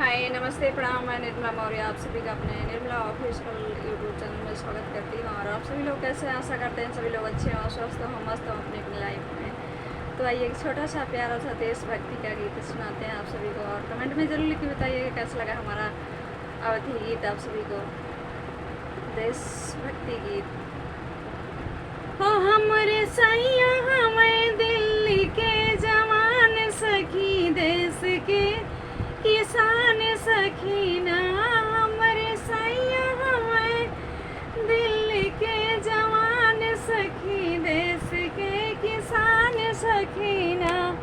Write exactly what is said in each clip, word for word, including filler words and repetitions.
हाय, नमस्ते, प्रणाम, मैं निर्मला मौर्य, आप सभी का अपने निर्मला ऑफिशियल YouTube चैनल में स्वागत करती हूँ। और आप सभी लोग कैसे हैं? आशा करते हैं सभी लोग अच्छे हों, स्वस्थ हों, मस्त हों अपनी अपनी लाइफ में। तो आइए, एक छोटा सा प्यारा सा देशभक्ति का गीत सुनाते हैं आप सभी को, और कमेंट में जरूर लिख के बताइएगा कैसा लगा हमारा अवधी गीत आप सभी को, देशभक्ति गीत। हो हमरे सैया हमें दिल्ली के जवान सखी, देश के किसान सखी ना। हमरे सैया हमें दिल्ली के जवान सखी, देश के किसान सखी ना।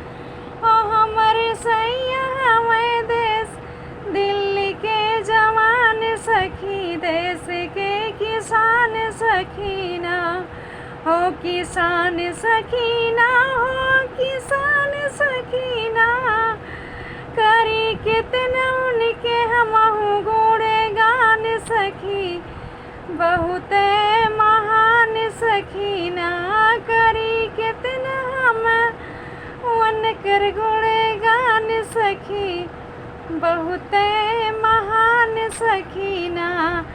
हो हमरे सैया हमें देश दिल्ली के जवान सखी, देश के किसान सखी ना। हो किसान सखी ना, हो किसान सखी ना। करी कितना उनके हमहू गुणगान सखी, बहुते महान सखी ना। करी कितना हम उनकर गुणगान सखी, बहुते महान सखी ना।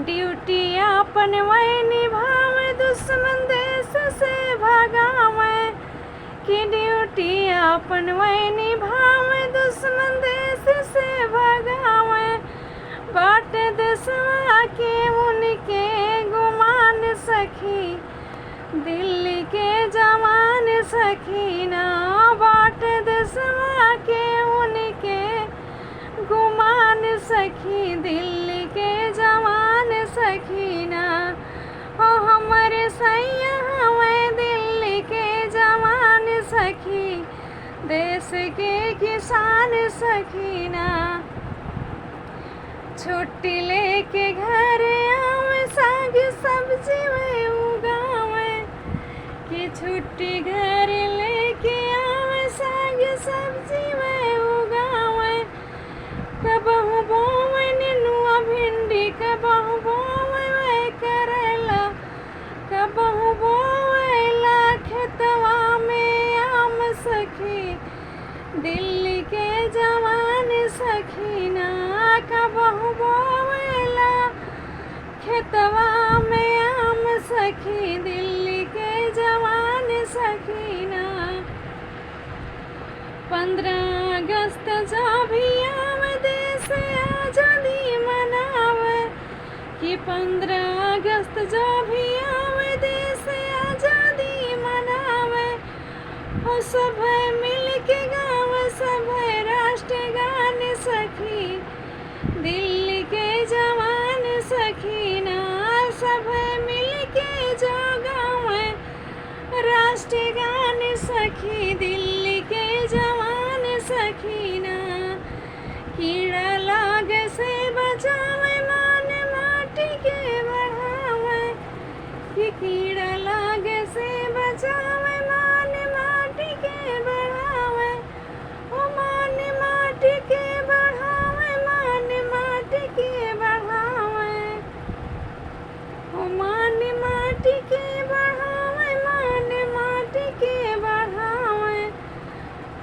ड्यूटी आपन वै निभावे, दुश्मन देश से भगावे। कि ड्यूटी आपन वै निभावे, दुश्मन देश से भगावे। बाटे देशवा के उनके गुमान सखी, दिल्ली के जवान सखी ना। बाटे देशवा के उनके गुमान सखी, दिल्ली के जवान सखी ना। हो हमरे सैया हमें दिल्ली के जवान सखी, देश के किसान सखी ना। छुट्टी लेके घर आवे, साग सब्जी वै उगावे। कि छुट्टी घर लेके आवे, साग सब्जी वै उगावे। कबहू बोवे नेनुआ भिंडी, कबहू बोवे वै करेला, कबहू बोवेला खेतवा में आम सखी, दिल्ली के जवान सखी ना। कबहू बोवेला खेतवा में आम सखी, दिल्ली के जवान सखी ना। पन्द्रह अगस्त जो भी आवे, देश आजादी मनावे। कि पन्द्रह अगस्त जो भी आवे, देश आजादी मनावे। हो सभे मिलके गावे, सभे राष्ट्रगान सखी, दिल्ली के जवान सखी ना। सभे मिलके जो गावे, राष्ट्रगान सखी, दिल्ली के जवान सखी ना। कीड़ा लागे से बचावे, मान माटी के बढ़ावे। कि कीड़ा लागे से बचावे, मान माटी के बढ़ावे। हो मान माटी के बढ़ावे, मान माटी के बढ़ावे। हो मान माटी के बढ़ावे, मान माटी के बढ़ावे।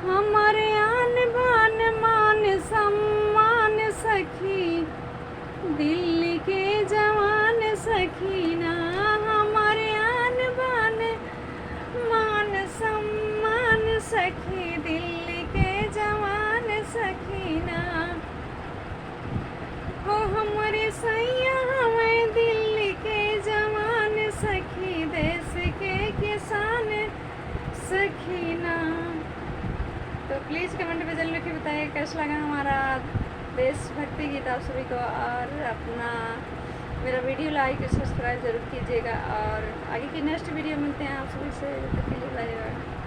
हमरे आन बान मान सम्मान सखी, दिल्ली के जवान सखी ना। हमरे आन बान मान सम्मान सखी, दिल्ली के जवान सखी ना। हो हमरे सैया हमें दिल्ली के जवान सखी, देश के किसान सखी ना। तो प्लीज कमेंट में जरूर लिख के बताइए कैसा लगा हमारा देशभक्ति गीत आप सभी को, और अपना मेरा वीडियो लाइक और सब्सक्राइब जरूर कीजिएगा, और आगे की नेक्स्ट वीडियो मिलते हैं आप सभी से, तब तक के लिए बाय बाय।